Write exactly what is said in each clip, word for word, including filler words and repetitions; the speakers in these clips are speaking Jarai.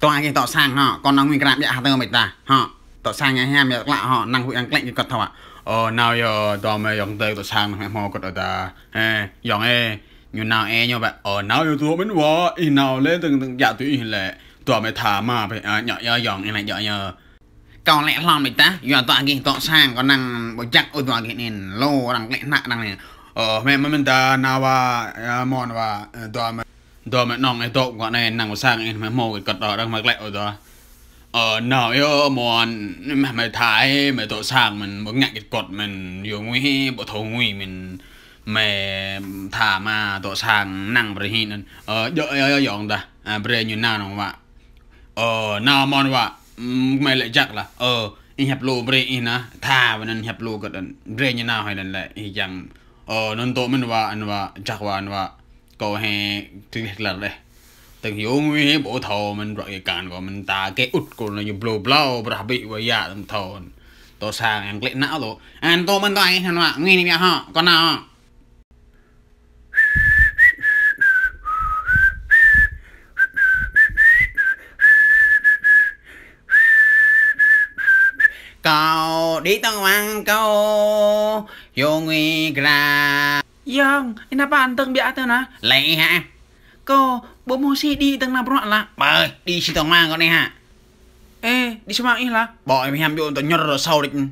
Dua gih dŏ sang hŏ, kâo năng ngui krăp biă hơtơ mĕt ta. Hŏ, dŏ sang ñu hiam biă klă hŏ, năng huĭ năng klĕ gih kơt hŏ. Ơ, nao yơh, dua mơi yŏng tơi dŏ sang năng hmâo kơt ơ ta. Ê, yŏng ê, ñu nao ê ñu bĕ. Ơ, nao yơh dua mĕn wa, ih nao lĕ tơng tơng djă tui ih lĕ. Dua mơi tha ma bĕ, ơ, ñu yơh yŏng ê lĕ ñu yơh. Kâo lĕ hlŏm mĕt ta, yua dua gih dŏ sang, kâo năng ƀu jak ôh dua gih anŭn, lu arăng klĕ hnă arăng anŭn. Ơ, mĕt mơi mĕn ta nao wa, ơ, mơ̆n wa, ơ, dua mơi Dua mơi nong ih dŏ kơ anai năng sang ih mơi hmâo kơ kơt arăng mơi klĕ ôh dua. Ơ, nao yơh mơ̆n, mơi tha ih, mơi dŏ sang mơ̆n, ƀu ngă kơ kơt mơ̆n, yua ngui ih, ƀu thâo ngui mơ̆n, mơi tha ma dŏ sang năng brơi hĭ anŭn. Ơ, djơ̆ yơh yŏng ta, a, brơi ñu nao nong wa. Ơ, nao mơ̆n wa, ưm, mơi lĕ jak lah. Ơ, ih hiăp lu brơi ih nao, tha wa anŭn hiăp lu kơt anŭn, brơi ñu nao hơi anŭn lĕ, ih jang. Ơ, anŭn dŏ mơ̆n wa, anŭn wa, jak wa, anŭn wa. Kâo hĕ tơlih tơlar đeh. Tơng hiu ngui hĕ ƀu thâo mơ̆n bruă kơ kan kâo mơ̆n ta kơ ŭt kâo anai ñu blâo blâo brah bĭ wa yă tơng thâo. Dŏ sang yang klĕ nao dŏ. Anŭn dŏ mơ̆n dŏ ih anŭn wa. Ngui anai biă hŏ. Kâo nao hŏ. Kâo đĭ tơng wang kâo. Hiu ngui gra. Yŏng, ih nao pơ anŭn tơng biă tơ nă. Lĕ ih hă? Kâo ƀu hmâo si đĭ tơng nao bruă lah. Ƀơi, đĭ si tơng wang kâo anai hă? Ê, đĭ si wang ih lah. Ƀô̆ ih hiam yua tơ ñơr rơsâo đĭ.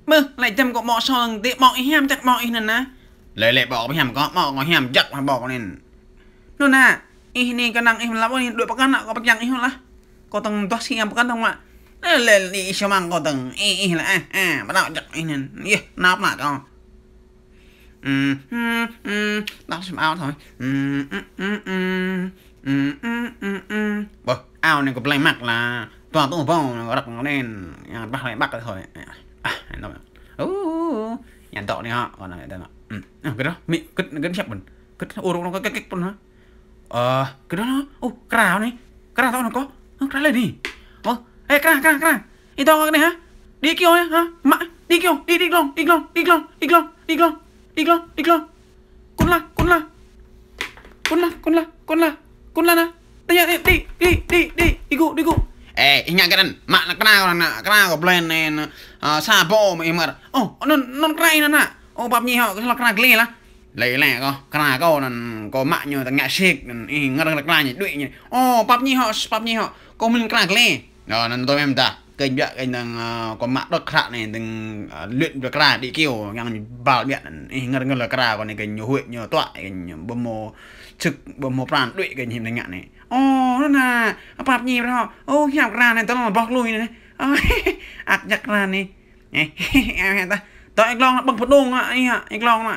Mơ̆, lĕ jăm kâo ƀô̆ sâo tơng tĭ ƀô̆ ih hiam jak ƀô̆ ih anŭn nă. Lĕ lĕ ƀô̆ ih hiam kâo, ƀô̆ kâo hiam jak ƀô̆ kâo anŭn. Anŭn nă, ih anai kơnang ih mơlăp ôh anai, đuaĭ pơkŏn nă kâo pơkiăng ih lah. Kâo tơng duah si yang pơkŏn tơng mă. Lĕ lĕ đĭ si wang kâo tơng, ih ih lah, a, a, ƀu đaŏ jak ih anŭn. Yơh, nao pơnă kâo. Ưm, ưm, ưm, đaŏ sim ao thôi. Ưm, ưm, ưm, ưm. Ưm, ưm, ưm, ưm. Ƀơ, ao anai kâo plei măk lah. Tua tuh ƀơ̆ng, rơ̆k anŭn, yang ƀah lĕ ƀăk thôi. A, anŭn. Ơ, yang dŏ anai hŏ, kâo nao dŏ. Ưm, ơ, kơ đó, mĭ, kơ, kơ siap mơ̆n. Kơ, ơ, rơ̆k anŭn kơ, kơ, kơ pơ̆n hă. Ơ, kơ đó, ơ, kra anai. Kra dŏ anŭn kâo. Ơ, kra lĕ anai. Ơ, ê, kra, kra, kra. Ih dŏ kơ anai hă? Đĭ kơyâo hă? Mă, đĭ kơyâo, đĭ, đĭ glông, đĭ glông, đĭ glông, đĭ glông, đĭ glông, đĭ glông, đĭ glông. Kŭn lah, kŭn lah. Kŭn lah, kŭn lah, kŭn lah. Kŭn lah nă. Tơña, đĭ, đĭ, đĭ, đĭ, đĭ gŭ, đĭ gŭ. Ê, ih ngă kơ anŭn. Mă nă kra kâo nă, kra kâo blơi anai nă. Ơ, sa ƀô̆ mă ih mơ̆r. Ơ, anŭn, anŭn kra ih nă nă. Ơ, pap ñi hŏ, kơ sa kra glĕ lah. Lĕ lĕ kâo, kra kâo anŭn, kâo mă ñu tơngă sik, anŭn ih ngơ̆r ngơ̆r kra ñu, đuaĭ ñu. Ơ, pap ñi hŏ, pap ñi hŏ. Kâo mĭn kra glĕ. Ơ, anŭn tui mĕm ta. Kơ biă kơ anŭn, ơ, kâo mă đŏk hră anai, tơng, ơ, luyện bruă kra đĭ kơyâo, yang ñu bal biă anŭn. Ih ngơ̆r ngơ̆r kra kâo anai kơ ñu huĭ, ñu tuă, kơ ñu ƀu hmâo sĭt, ƀu hmâo pran đuaĭ kơ ñu tơngă anai. Ơ, anŭn nă, pap ñi bruă. Ơ, hiam kra anai, tơl ƀô̆ lui anai. Ơ, ăt jak kra anai. Ơ, hĕ ta. Tơ ih glông nă, ƀơ̆ng pơđông nă, ih hă, ih glông nă.